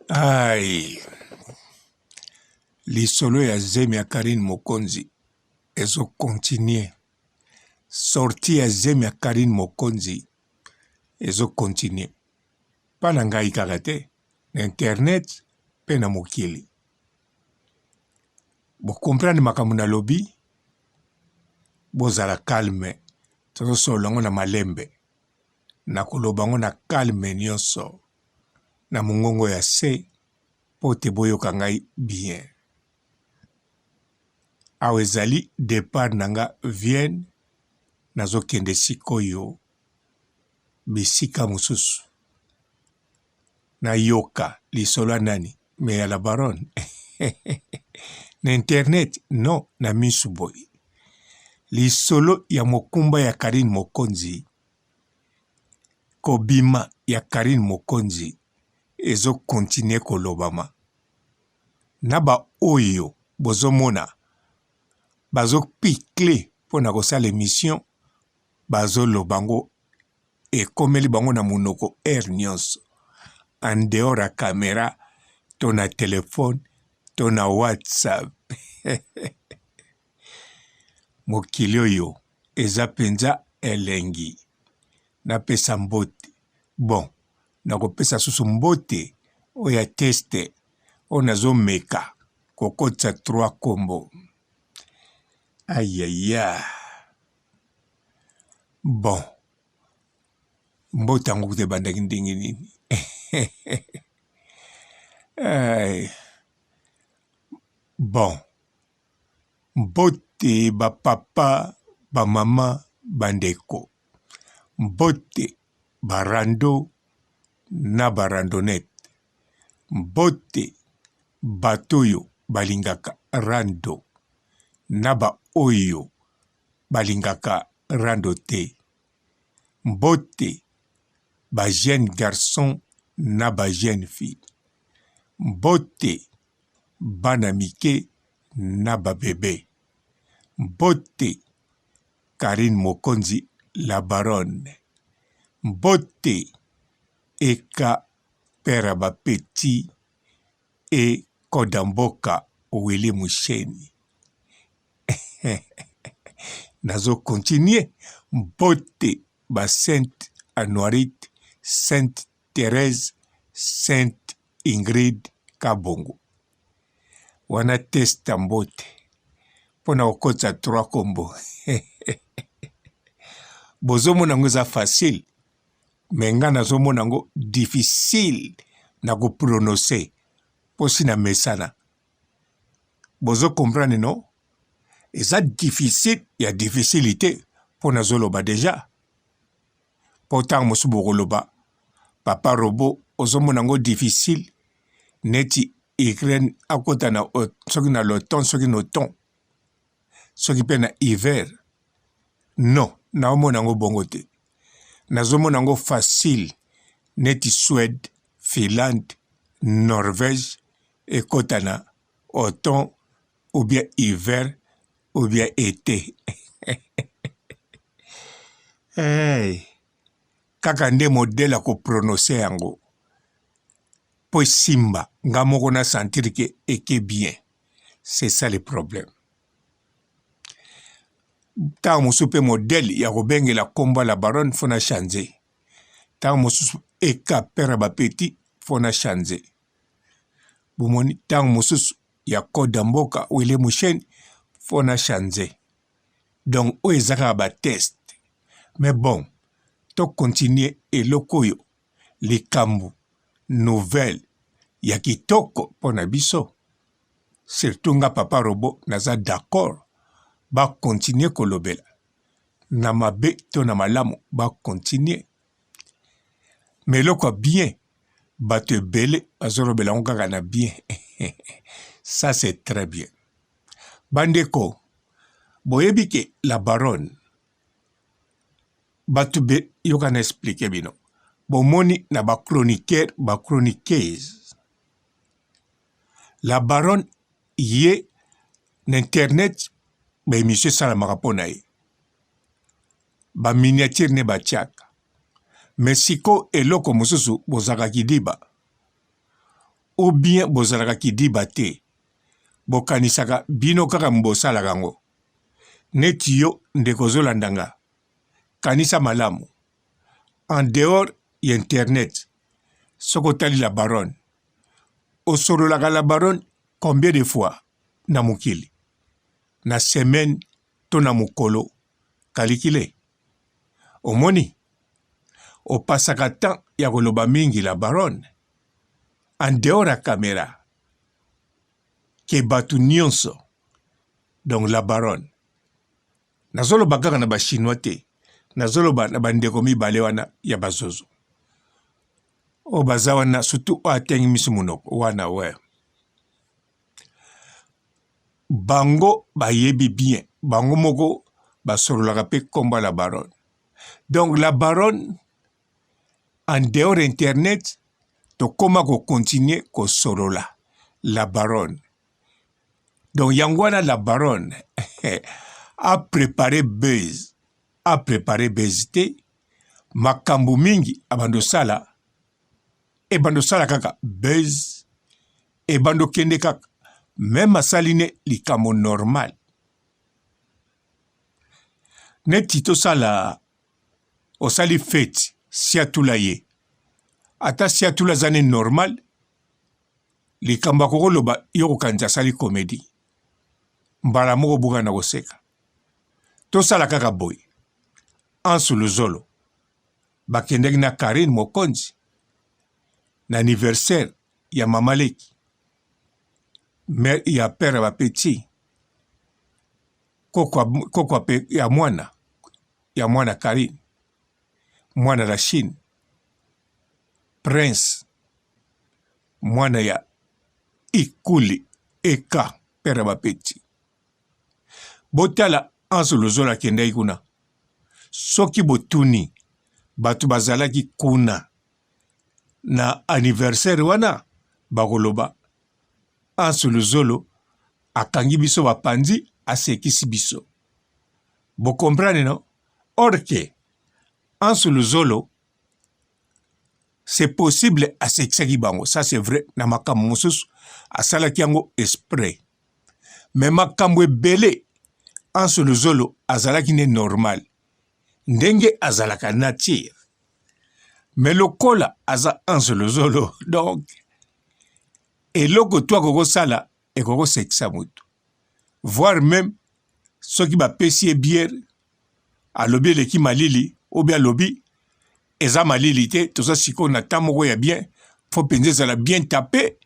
Ai, lisolo ya zemi ya Carine Mokonzi ezo continuer. Sortie ya zemi ya Carine Mokonzi ezo continuer. Pa na ngai kaka te, na internet pe na mokili. Bo comprendre makambo nalobi? Bozala calme, tozosolola yango na malembe. Nakoloba yango na calme nionso, na mongongo ya se mpo te boyoka ngai bien. Awa ezali depart na nga Vienne, nazokende sikoyo bisika mosusu. Nayoka lisolo ya nani? Mais ya la baronne na internet non, na misu boye. Lisolo ya mokumba ya Carine Mokonzi, kobima ya Carine Mokonzi ezo continuer kolobama na ba oyo bozomona bazo picle pona kosala emission bazoloba ngo ekomeli bango na monoko heure nionso en dehors ya camera to na telephone to na whatsapp mokili oyo eza penza elengi napesa mbote bon nakopesa susu mbote oyo ya teste oyo nazomeka kokotisa trois kombo ayaya bon mbote yango kutu ebandaki ndenge nini bon mbote ba papa ba mama ba ndeko mbote ba rando na ba randonnette mbote bato oyo balingaka rando na ba oyo balingaka rando te mbote ba jeune garçon na ba jeune fille mbote bana mike na ba bebe mbote Carine Mokonzi la baronne mbote eka père ya ba petit et koda mboka Willy Musheni nazo continuer mbote ba sainte Anuarite sainte Therèse sainte Ingrid Kabongo wana test ya mbote pona kokotisa trois kombo bozomona yango eza facile mais nga nazomona yango difficile na ko prononcer po si na mesana bozo comprendre non eza difficile ya difficile te po nazoloba dejà po ntango mosusu bokoloba papa robot ozomona yango difficile neti Ukraine akota na soki na l'automne soki na automne soki pe na hiver non naomona yango bongo te nazomona yango facile neti Suède Finlande Norvège ekota na automne ou bien hiver ou bien ete hey. Kaka nde modèle ya ko prononcer yango po esimba nga moko na sentir que eke bien c'est ça le problème. Tango mosusu pe modèle ya kobengela kombo ya la baronne faut na changer, tango mosusu eka père ya ba petits faut na changer, bomoni tango mosusu ya code ya mboka Willy Musheni faut na changer. Donc oyo eza kaka ba test mais bon to continuer eloko oyo likambu nouvelle ya kitoko pona biso surtout nga papa robot naza d'accord ba continuer kolobela na mabe to na malamu ba continuer mais eloko ya bien bato ebele bazolobela yango kaka na bien ça c'est très bien Bandeko boyebi ke la baronne batu be yoka na explique bino bomoni na ba chroniqueur ba chroniqueuse la baronne ye na internet ba emission esalamaka mpo na ye ba miniature nde batiaka mais siko eloko mosusu bozalaka kidiba. Ou bien bozalaka kidiba te? Bokanisaka bino kaka bosalaka yango? Neti yo ndeko ozolanda nga, kanisa malamu. En dehors ya internet, soki otali la baronne, osololaka la baronne combien de fois na mokili? Na semaine to na mokolo? Kalikile. Omoni? Opasaka temps ya koloba mingi la baronne en dehors ya camera ke batu nionso donc la baronne nazoloba kaka na ba chinois te nazoloba na bandeko mibale wana ya bazozo oyo baza wana surtout oyo atengi miso monoko wana we bango bayebi bien bango moko basololaka mpe kombo la baronne donc la baronne en dehors internet tokoma ko continuer kosolola la baronne donc yango wana la baronne a prepare buzz a prepare buzz te makambo mingi abanda osala ebanda osala kaka buzz ebanda okende kaka meme asali ne likambo normal neti tosala osali feti siatula ye ata siatula aza ne normal likambo akoki koloba yo kokanisa asali komedi mbala moko buka na koseka tosala kaka boye ansu luzolo bakendaki na Carine Mokonzi na anniversaire ya mama leki mère ya père ya ba petit koko, koko ya mwana ya mwana Carine mwana la Chine prince mwana ya Ikuli eka père ya ba petit Botala Hans Luzolo akendaki kuna. Soki botuni bato bazalaki kuna na anniversaire wana bakoloba Hans Luzolo akangi biso bapanzi asekisi biso. Bo comprendre non? Or que Hans Luzolo c'est possible asekisaki bango, ça c'est vrai na makambo mosusu asalaki yango esprit. Mais makambo ebele Anse Luzolo azalaki nde normal ndenge azalaka nature mais lokola aza Anse Luzolo donc eloko to akoki kosala ekoki kosekisa moto voire meme soki bapesi ye biere alobi eleki malili obi alobi eza malili te toza sikoyo na temps moko ya bien fo mpenza ezala bien tape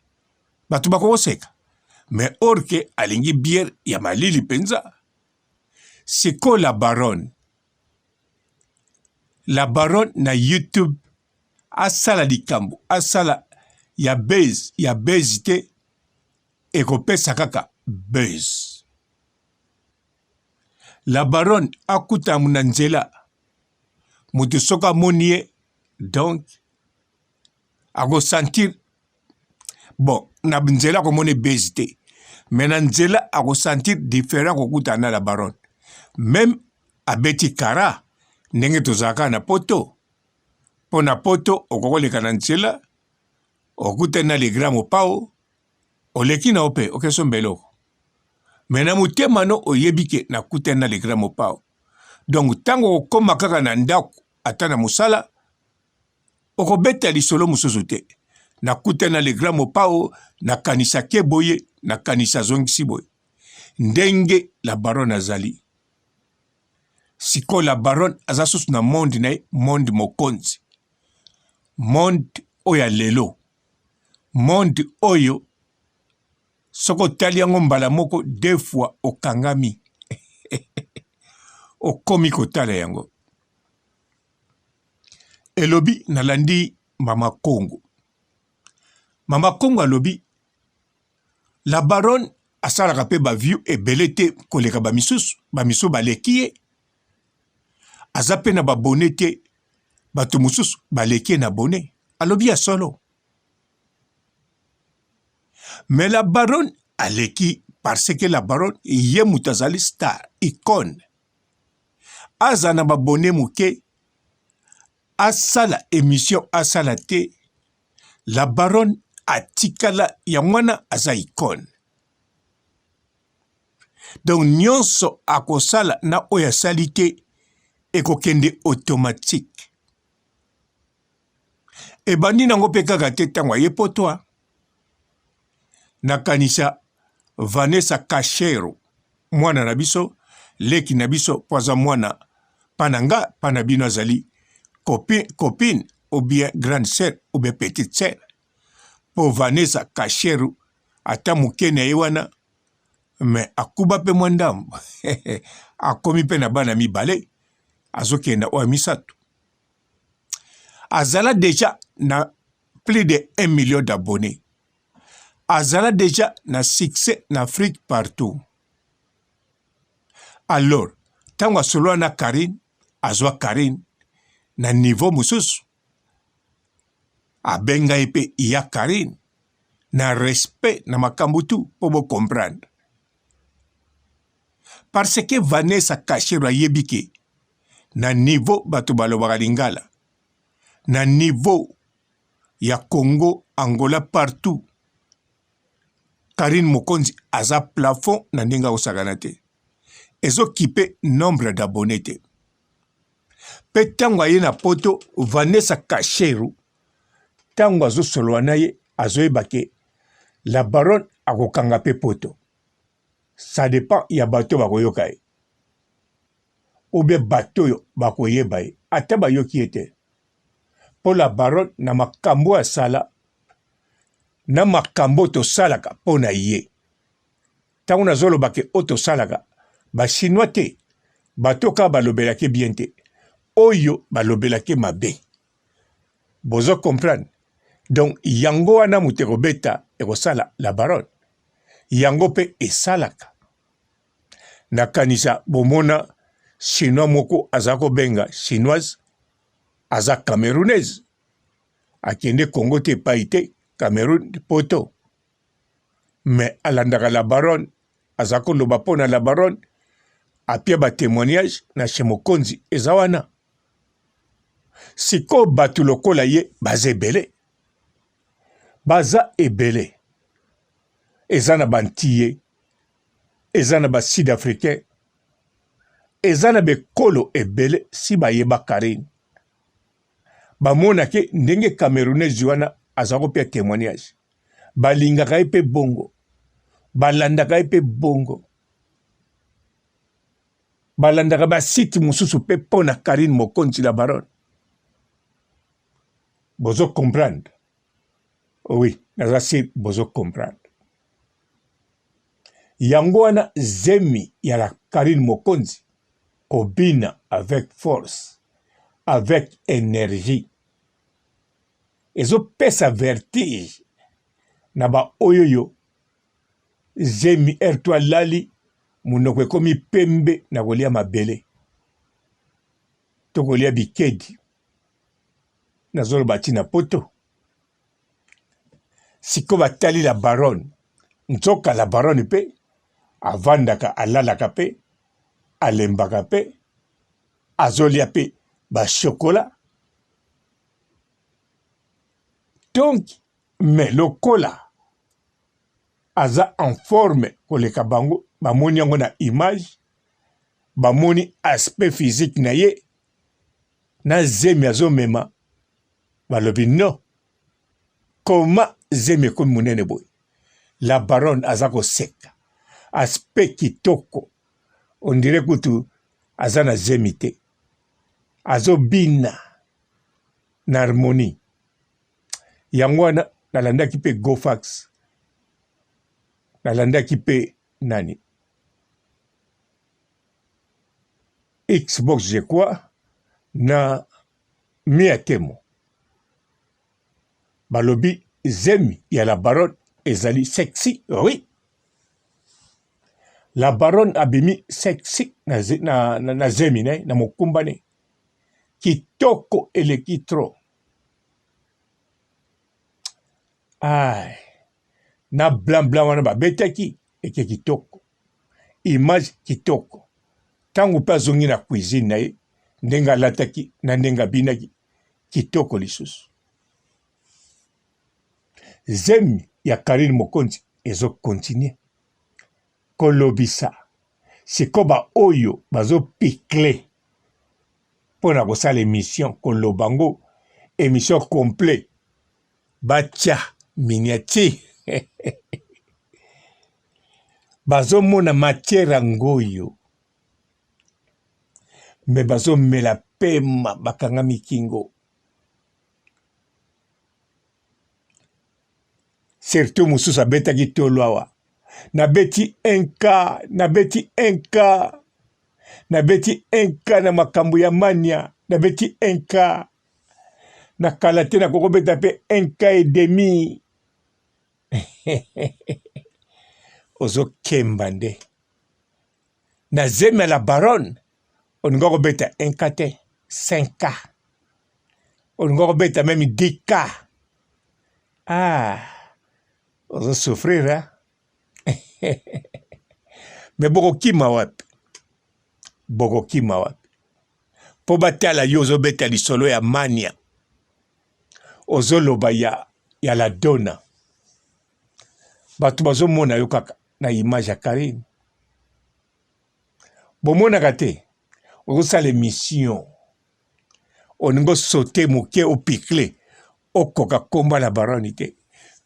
bato bakokoseka mais or ke alingi biere ya malili mpenza sikoyo la baronne la baronne na youtube asala likambo asala ya base ya base te ekopesa kaka base la baronne akutana na nzela moto soki amoni ye donc akosentir bon na nzela akomona ebezi te mais na nzela akosentir différent akokutana na la baronne meme abeti kara ndenge tozalaka na poto mpo na poto okokoleka na nzela okutani na le grand mopao oleki na yo mpe okesomba eloko me na motema no oyebi ke nakutani na le grand mopao donc ntango okokoma kaka na ndako ata na mosala Okobeta lisolo mosusu te. Nakutani na le grand Mopao, nakanisa ke boye, nakanisa azongisi boye. Ndenge la baronne azali. Sikoyo la baronne aza susu na monde na ye, monde mokonzi. Monde oyo ya lelo. Monde oyo soki otali yango mbala moko deux fois okangami. Okomi kotala yango. Elobi nalandi mama kongo. Mama kongo alobi la baronne asalaka pe ba view ebele te koleka ba misusu, ba misusu baleki ye. Aza pe na ba abonne te, bato mosusu baleki ye na abonne. Alobi ya solo. Mais la baronne aleki parce que la baronne ye moto azali star, icone. Aza na ba abonne moke asala emission asala te la baronne. Atikala yango wana aza icone. Donc nyonso akosala na oyo asali te ekokende automatique. Ebandi nango mpe kaka te ntango aye poto. Nakanisa Vanessa Cachero mwana na biso leki na biso mpo aza mwana pa na nga pa na bino azali copine, copine ou bien grande sœur ou bien petite sœur mpo Vanessa Cachero ata moke na ye wana me akuba mpe mwa ndambo akomi mpe na bana mibale azokenda oyo misato azala deja na plus de 1 million d'abonnés azala deja na succès na Afrique partout alors ntango asolola na Carine azwa Carine na niveau mosusu abenga ye mpe ya Carine na respect na makambo tu mpo bo comprendre parce que Vanessa Kashero ayebi ke na niveau bato balobaka lingala na niveau ya Congo Angola partout Carine Mokonzi aza plafond na ndenge akosakana te ezokipe nombre d'abonné te mpe ntango aye na poto Vanessa Kasheru ntango azosolola na ye azoyeba ke la baronne akokanga mpe poto ça dépend ya bato bakoyoka ye ou bien bato oyo bakoyeba ye ata bayoki ye te mpo la baronne na makambo asala na makambo tosalaka mpo na ye ntango nazoloba ke oyo tosalaka bachinois te bato kaka balobelaki bien te oyo balobelaki mabe bozo comprendre donc yango wana moto ekobeta ekosala la baronne yango mpe esalaka nakanisa bomona chinois moko aza kobenga chinoise aza camerounaise akende congo te epai te cameroun poto mais alandaka la baronne aza koloba mpo na la baronne apia ba témoignage na chez mokonzi eza wana sikoyo bato lokola ye baza ebele baza ebele eza na bantiye eza na ba sud africain eza na bekolo ebele si bayeba Carine bamonake ndenge camerounaise wana aza kopia témoignage balingaka ye mpe bongo balandaka ye mpe bongo balandaka basite mosusu mpe mpo na Carine Mokonzi la baronne bozo comprendre oui naza si bozo comprendre yango wana zemi ya la Carine Mokonzi kobina avec force avec energie ezopesa vertige na baoyoyo zemi heure to alali monoko ekomi pembe na kolia mabele to kolia bikedi nazoloba ntina poto sikoyo batali la baronne nzoka la baronne mpe avandaka alalaka mpe alembaka mpe azolia mpe bashokola donc mais lokola aza en forme koleka bango bamoni yango na image bamoni aspect physique na ye na zemi azomema balobi non koma zemi ekomi monene boye la baronne aza koseka aspect kitoko ondire kutu aza na zemi te azobina na harmonie yango wana nalandaki mpe gofax nalandaki mpe nani xbox je crois na mia temo balobi zemi ya la baronne ezali sexy oui la baronne abimi sexy na, na, na, na zemi na ye na mokumba ne kitoko eleki trop Ay, na blanc blanc wana babetaki eke kitoko image kitoko ntango mpe azongi na cuisine na ye ndenge alataki na ndenge abinaki kitoko lisusu. Zemi ya Carine Mokonzi ezo continuer kolobisa siko ba oyo bazo picle mpo na kosala emission koloba ngo emission complet batia miniature bazomona matière yango oyo me bazomela pema bakangami kingo surtout mosusu abetaki tolo awa nabeti 1k nabeti 1k nabeti 1k na makambo ya mania nabeti 1k na kala te nakokobeta mpe 1k et demi ozokemba nde na zemi ya la baronne olinga kobeta 1k te 5k olinga kobeta meme 10k ah ozo souffrir hein? me bokokima wapi bokokima wapi mpo batala yo ozobeta lisolo ya mania ozoloba ya, ya la dona bato bazomona yo kaka na image ya Carine bomonaka te ozosala emission olingi osote moke opikle okoka komba la baronne te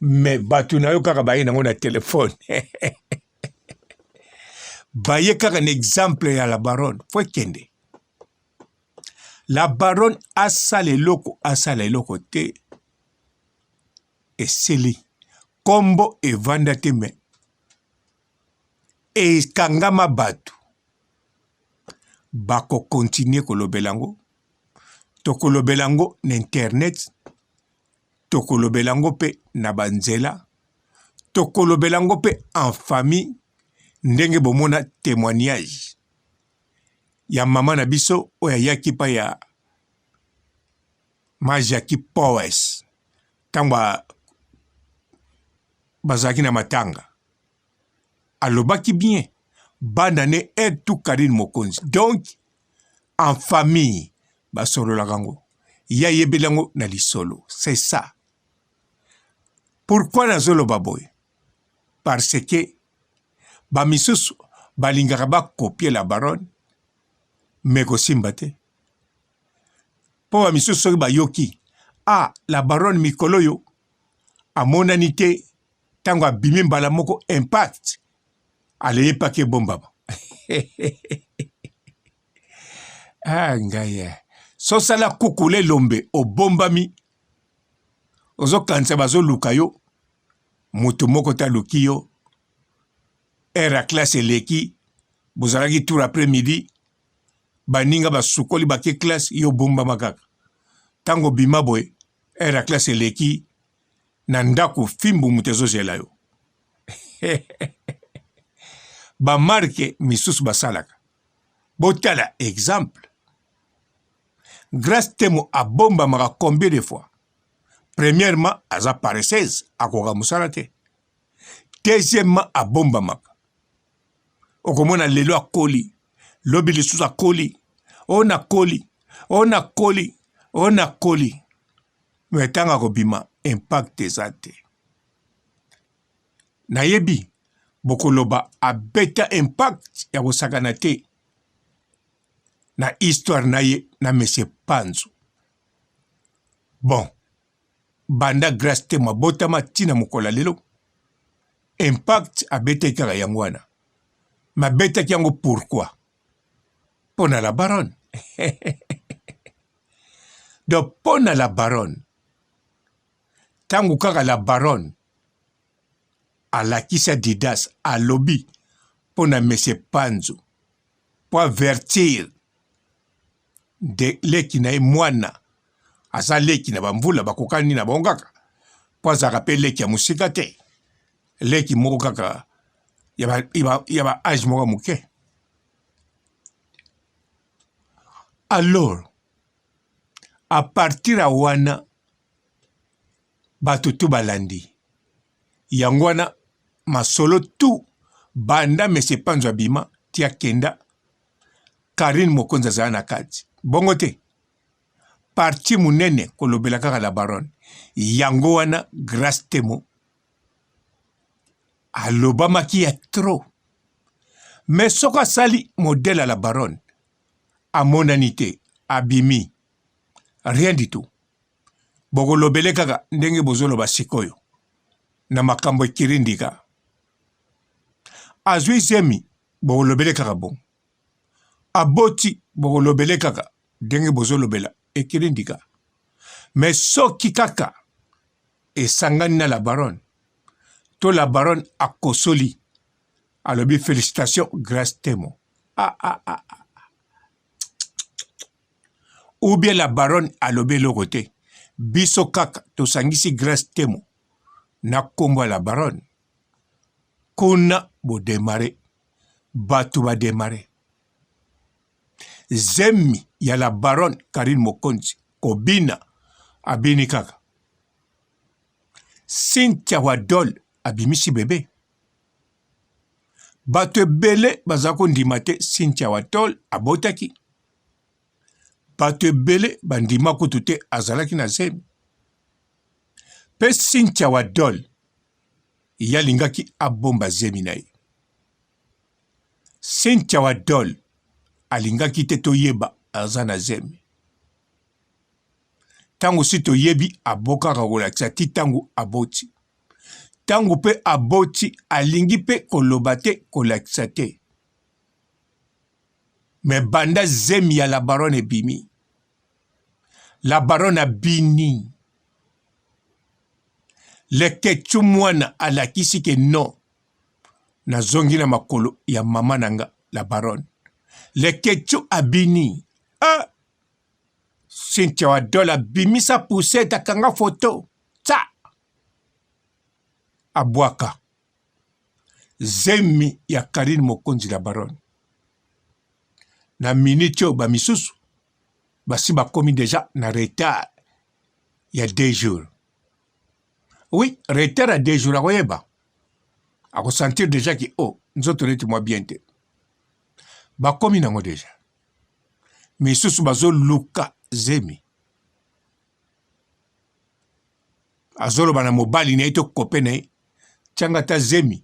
me bato na yo kaka baye nango na telefone baye kaka na exemple ya la baronne fo ekende la baronne asala eloko asala eloko te esili kombo evanda te me ekangama bato bako continuer kolobela yango tokolobela yango na internet tokolobela yango mpe na banzela tokolobela yango mpe en famille ndenge bomona témoignage ya mama na biso oyo ayaki pa ya ma Jackie Powes ntango bazalaki na matanga alobaki bien bana ne aide tout Carine Mokonzi donc en famille basololaka yango ye ayebeli yango na lisolo c'est ça pourquoi nazoloba boye parce que bamisusu balingaka bakopie la baronne me kosimba te mpo ba misusu soki bayoki ah la baronne mikolo oyo amonani te ntango abimi mbala moko impact aleyepaki ebombama ah ngai eh. sosala kukula elombe obombami ozokanisa bazoluka yo moto moko te aluki yo heure ya classe eleki bozalaki tour après midi baninga basukoli bake classe yo obombama kaka ntango obima boye heure ya classe eleki na ndako fimbu moto ezozela yo bamarke misusu basalaka botala exemple grace temo abombamaka combien de fois premièrement aza paresseuse akoka mosala te deuxièmement abombamaka okomona lelo akoli lobi lisusu akoli o nakoli o nakoli o nakoli me ntango akobima impact eza te nayebi bokoloba abeta impact ya kosakana te na histoire na ye na monsieur panzu bon banda grace temo abotama ntina mokolo ya lelo impact abetaki kaka yango wana mabetaki yango pourquoi mpo na la baronne donc mpo na la baronne ntango kaka la baronne alakisi adidas alobi mpo na monsieur panzu mpo avertir nde leki na ye mwana aza leki na bamvula bakokani na bango kaka mpo azalaka mpe leki ya mosika te leki moko kaka ya ba, ya ba, ya ba age moko ya moke alors a partir ya wana bato tu balandi yango wana masolo tu banda mese panzo abima ti akenda Carine Mokonzi azala na kati bongo te parti munene kolobela kaka la baronne yango wana Grace Temo Alobamaki ya trop. Mais soki asali modèle ya la baronne, amonani te, abimi. Rien du tout. Bokolobele kaka ndenge bozoloba sikoyo na makambo ekiri ndika. Azwi zemi, bokolobele kaka bongo. Aboti, bokolobele kaka ndenge bozolobela ekiri ndika. Mais soki kaka esangani na la baronne to la baronne akosoli alobi felicitation Grace Temo ah, ah, ah, ah. Ou bien la baronne alobi eloko te biso kaka tosangisi Grace Temo na kombo ya la baronne kuna bodemare bato bademare zemi ya la baronne Carine Mokonzi kobina abini kaka Cynthia Wadol abimisi bebe bato ebele baza kondima te Cynthia Wadol abotaki bato ebele bandima kutu te azalaki na zemi mpe Cynthia Wadol ye alingaki abomba zemi na ye Cynthia Wadol alingaki te toyeba aza na zemi. Tango si toyebi abokaka kolakisa ti tango aboti. Tango pe aboti alingi pe koloba te kolakisa te. Mais banda zemi ya la baronne ebimi. La baronne abini. Leketchou mwana alakisi ke non nazongi na makolo ya mama na nga la baronne leketchou abini ah! Cynthia Wadol abimisa poussette akanga photo tsa abwaka zemi ya Carine Mokonzi la baronne na minute oyo ba misusu basi bakomi deja na retard ya deux jours oui retard ya deux jours akoyeba akosentir deja ki oh nzoto neti mwa bien te bakomi nango deja misusu bazoluka zemi azoloba na mobali na ye to kope na ye tianga ata zemi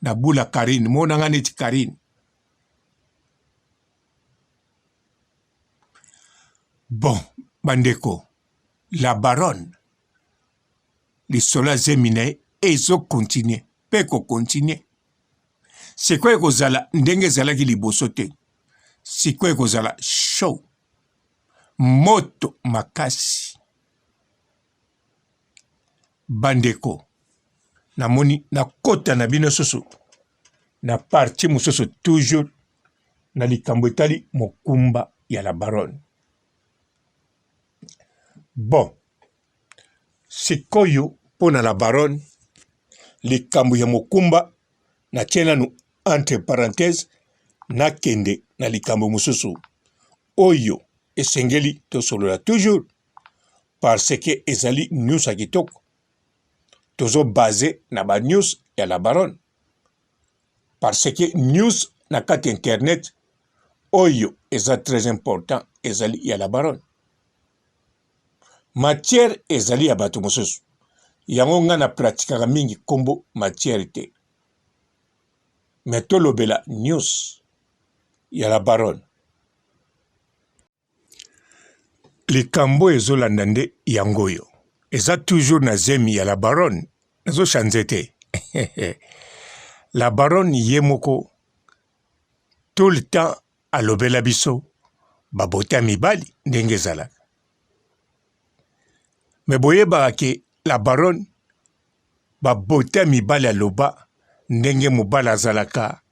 na bula karine mona nga neti karine bon bandeko la baronne lisolo ya zemi na ye ezo continuer mpe ko continuer sikoyo ekozala ndenge ezalaki liboso te sikoyo ekozala show moto makasi bandeko namoni nakota na bino susu na parti mosusu toujours na likambo etali mokumba ya la baronne bon Sikoyo mpo na la baronne likambo ya mokumba natie nanu entre parenthèse nakende na likambo mosusu oyo esengeli tosolola toujours parce que ezali news ya kitoko tozo base na ba news ya la baronne parce que news na kati internet oyo eza très important ezali ya la baronne Matière ezali ya bato mosusu. Yango nga na pratikaka mingi kombo matière te. Mais tolobela news ya la baronne. Likambo ezolanda nde yango oyo. Eza toujours na zemi ya la baronne. Nazo change te. La baronne ye moko tout le temps alobela biso babota mibali ndenge ezalaka. Me boyebaka ke la baronne babota mibali aloba ndenge mobali azalaka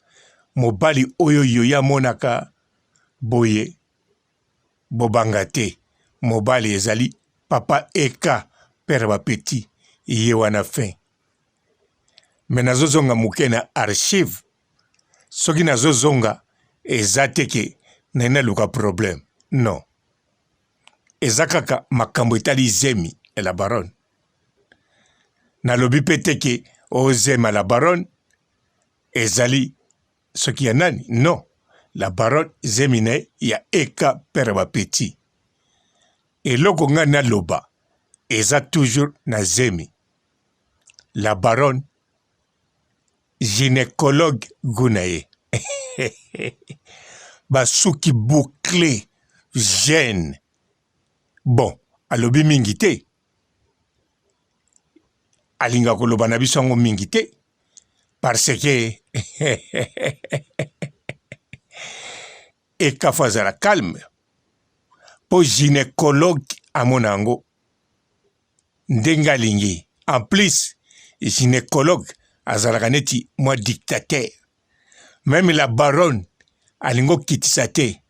mobali oyo yoye amonaka boye bobanga te mobali ezali papa eka père ba petit ye wana fin me nazozonga moke na archive soki nazozonga eza te ke naye naluka problème non eza kaka makambo etali zemi ya la baronne nalobi mpe te ke ozema la baronne ezali soki ya nani non la baronne zemi na ye ya eka pere ba petit eloko ngai naloba eza toujours na zemi la baronne. Gynecologue gout na ye. Basuki boucle jeune. Bon, alobi mingi te. Alinga koloba na biso yango mingi te parce que ekafu azala calme mpo gynecologue amona yango ndenge alingi. En plus gynecologue azalaka neti mwa dictateur. Meme la baronne alingi okitisa te.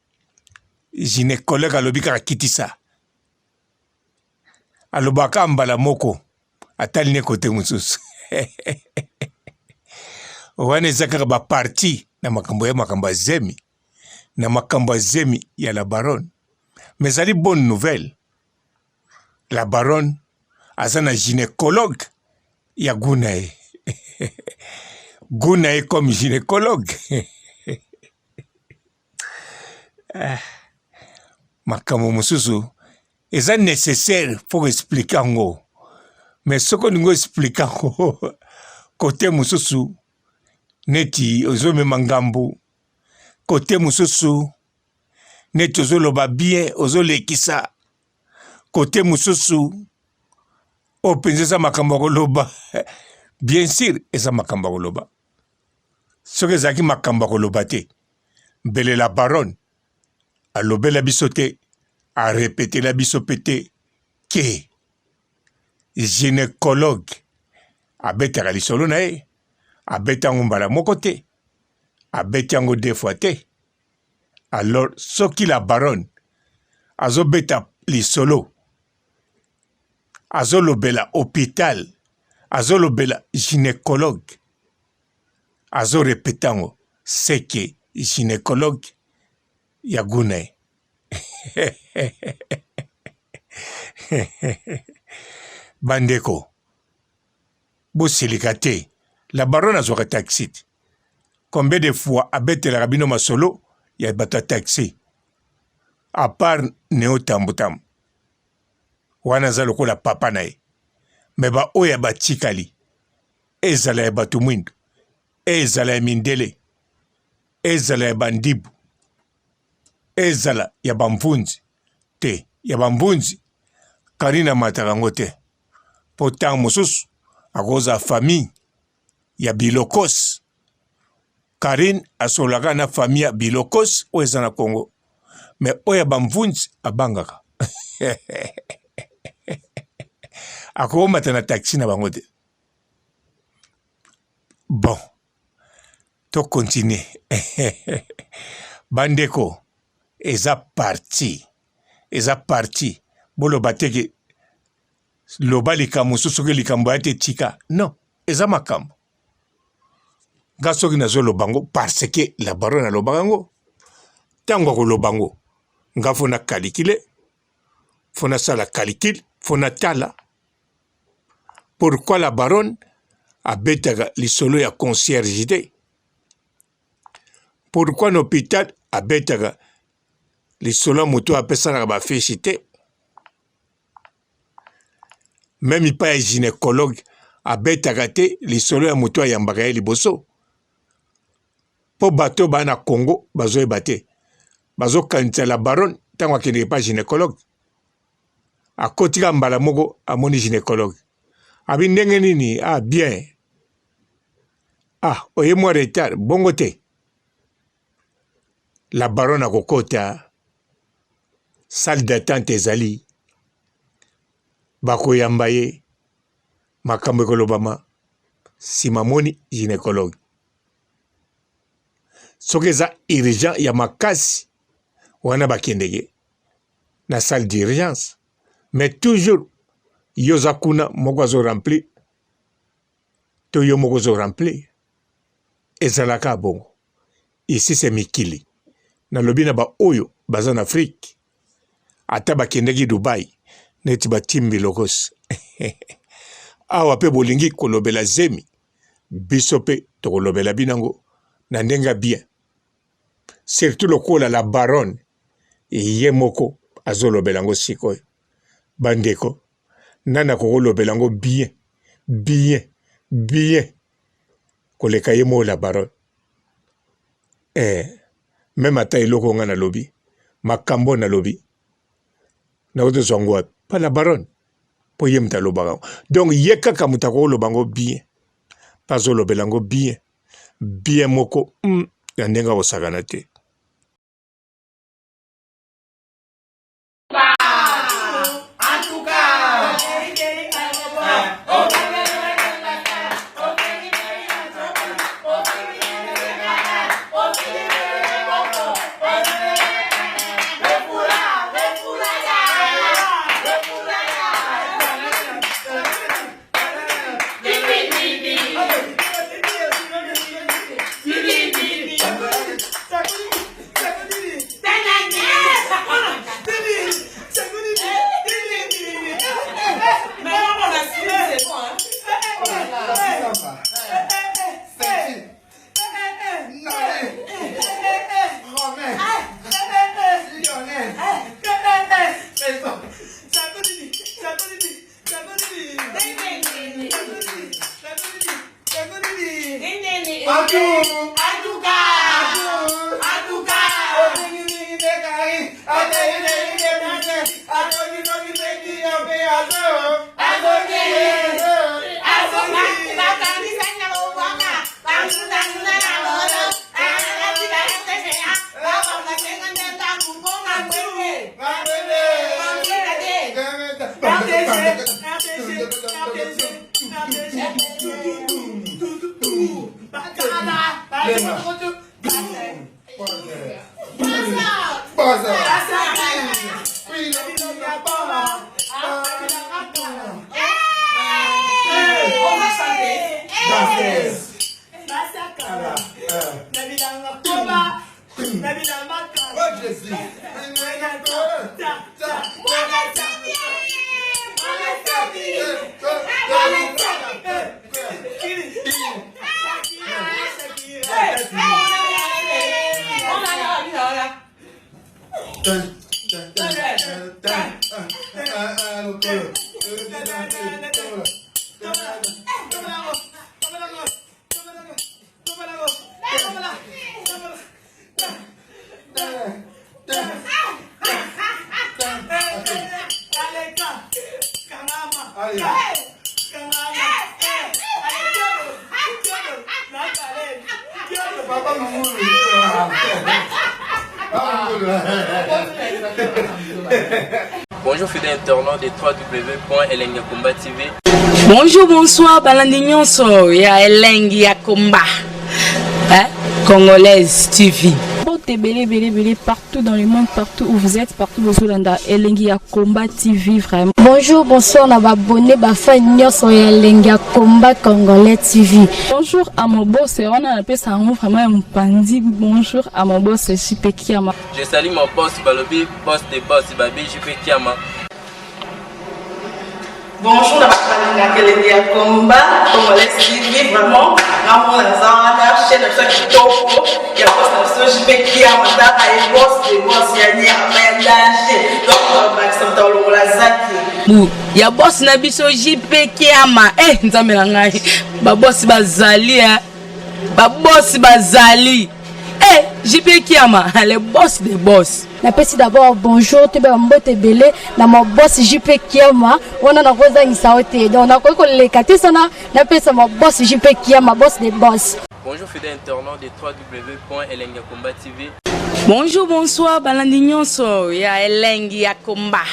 Gynecologue alobi kaka kitisa. Alobaka mbala moko atali ne kote mosusu. Wana eza kaka ba partie na makambo ya makambo ya zemi na makambo ya zemi ya la baronne. Mais ezali bonne nouvelle. La baronne aza na gynecologue ya gout na ye. Gout na ye comme gynecologue. Ah, makambo mosusu eza nécessaire faut ko expliquer yango mais soki olingi o expliquer yango kote mosusu neti ozomema ngambo kote mosusu neti ozoloba bien ozolekisa kote mosusu oyo mpenza eza makambo ya koloba bien sûr eza makambo ya koloba soki ezalaki makambo ya koloba te mbele la baronne alobela biso te arepetela biso mpe te ke gynecologue abetaka lisolo na ye abeta yango mbala moko te abeti yango deux fois te alors soki la baronne azobeta lisolo azolobela hôpital azolobela gynecologue azorepete yango seke gynecologue ya guna ye. Bandeko bosilika te, la baronne azwaka taxi te. Combien de fois abetelaka bino masolo ya bato ya taxi à part Neo Tambu Tambu wana aza lokola papa na ye, me baoyo ya batikali ezala ya bato mwindu ezala ya mindele ezala ya bandibu ezala ya bamvunzi te ya bamvunzi Karine amataka yango te mpo ntango mosusu akozala famille ya bilokos. Karine asololaka na famille ya bilokos oyo eza na Congo, me oyo ya bamvunzi abangaka akomata na taxi na bango te. Bon, to continuer bandeko, eza parti, eza parti. Boloba te ke loba likambo mosusu soki likambo ya te tika. Non, eza makambo. Nga soki nazoloba yango parce que la baronne alobaka yango, ntango akoloba yango nga fo na calculer, fo nasala calcul, fo natala pourquoi la baronne abetaka lisolo ya concierge te, pourquoi na hôpital abetaka lisolo ya moto apesanaka ba fiche te, meme epai ya gynécologue abetaka te lisolo ya moto ayambaka ye liboso, mpo bato baa na Congo bazoyeba te, bazokanisa la baronne ntango akendeke epai gynécologue akoti kaka mbala moko amoni gynécologue abi ndenge nini? Ah bien, ah oye mwa retard bongo te. La baronne akokota salle d'attente ezali, bakoyamba ye, makambo ekolobama nsima amoni gynécologue. Soki eza urgent ya makasi wana bakendeke na salle d'urgence, mais toujours yo oza kuna moko azo remplir to yo moko ozo remplir, ezalaka bongo. Ici c'est mikili, nalobi na ba oyo baza na Afrique, ata bakendeki Dubai neti batimbi lokos awa pe bolingi kolobela zemi, biso pe tokolobela bino yango na ndenge ya bien, surtout lokola la baronne ye moko azolobela yango sikoyo. Bandeko, nani akokolobela yango bien bien bien? Koleka ye moko la baronne. Eh, meme ata eloko nga nalobi, makambo nalobi, nakoki tozwa yango wapi? Pa la baronne. Po ye moto alobaka yango. Donc ye kaka moto akoloba yango bien. Mpe azolobela yango bien. Bien moko ya ndenge akosakana te. Bonjour fidèles internautes de www.elengakomba TV. Bonjour, bonsoir, balandi nyonso ya elengi ya komba. Hein? Congolaise TV. Mbote ebele ebele ebele partout dans le monde, partout où vous êtes, partout bozolanda elengi ya combat TV vraiment. Bonjour, bonsoir na ba abonné ba fan nyonso ya elengi ya combat congolais TV. Bonjour à mon boss, wana napesa yango vraiment ya mopanzi. Bonjour à mon boss JP Kiama. Je salue mon boss Balobi, boss de boss Babi JP Kiama. Bonjour na bato balingaka elengi ya combat congolais TV vraiment ngamona naza wana chaîne na biso ya kitoko ya boss na biso JP Kiama tata ye boss de boss ya nyama ya danger donc bakisa moto alongola zaki Bu ya boss na biso JP Kiama eh nzambe na ngai ba boss bazali eh ba boss bazali eh JP Kiama le boss de boss. Napesi d'abord bonjour toyeba mbote ebele na ma boss JP Kiama wana nakozangisa yo te donc nakoki koleka te sana napesa ma boss JP Kiama boss de boss. Bonjour fidèles internautes de www.elengakomba TV. Bonjour, bonsoir, balandi nyonso ya elengi ya combat.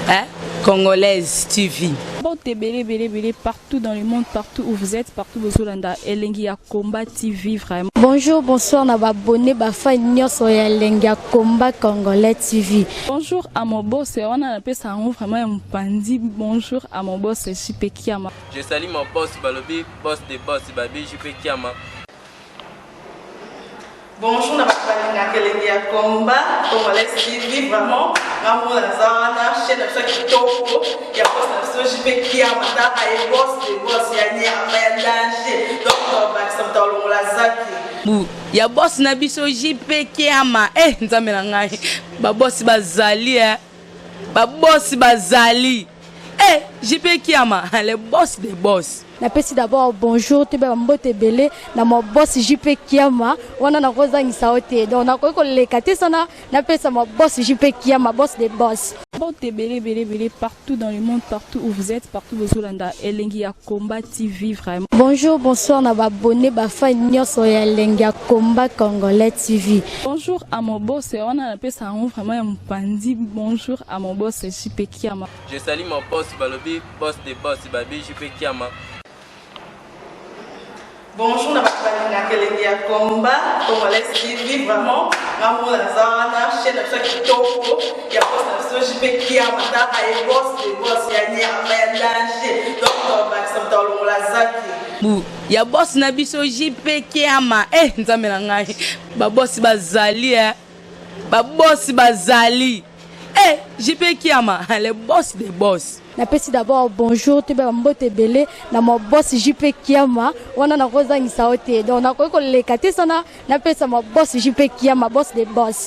Hein? Congolaise TV. Mbote ebele ebele ebele partout dans le monde, partout où vous êtes, partout bozolanda elengi ya combat TV vraiment. Bonjour, bonsoir na ba abonné ba fan nyonso ya elengi ya combat congolais TV. Bonjour à mon boss, wana napesa yango vraiment ya mopanzi. Bonjour à mon boss JP Kiama. Je salue mon boss Balobi, boss de boss Babi JP Kiama. Bonjour na bato balingaka elengi ya combat congolais TV vraiment ngamona naza wana chaîne na biso ya kitoko ya boss na biso JP Kiama tata ye boss de boss ya nyama ya danger donc bakisa moto alongola zaki Bu ya boss na biso JP Kiama eh nzambe na ngai ba boss bazali eh ba boss bazali eh JP Kiama le boss de boss. Napesi d'abord bonjour, toyeba bambote ebele na ma boss JP Kiama. Wana nakozangisa yo te, donc nakoki koleka te sana napesa ma boss JP Kiama, boss de boss. Mbote ebele ebele ebele partout dans le monde, partout où vous êtes, partout bozolanda Elengi ya Combat TV, vraiment. Bonjour, bonsoir na baabonnés, bafans nyonso ya Elengi ya Combat Congolais TV. Bonjour à mon boss, wana napesa yango vraiment ya mopandi. Bonjour à mon boss JP Kiama. Je salue mon boss, balobi boss de boss, babi JP Kiama. Bonjour na bato balingaka Elengi ya Combat Congolais TV. Vraiment, nga moko naza wana, chaîne na biso ya kitoko ya boss na biso JP Kiama. Taka ye, boss de boss ya nyama ya danger. Donc tobakisa moto alongola zaki. Bu ya boss na biso JP Kiama. E Nzambe na ngai, babosi bazali e, babosi bazali e, JP Kiama, le boss de boss. Napesi d'abord bonjour, toyeba bambote ebele na ma boss JP Kiama. Wana nakozangisa yo te, donc nakoki koleka te sana napesa ma boss JP Kiama, boss de boss.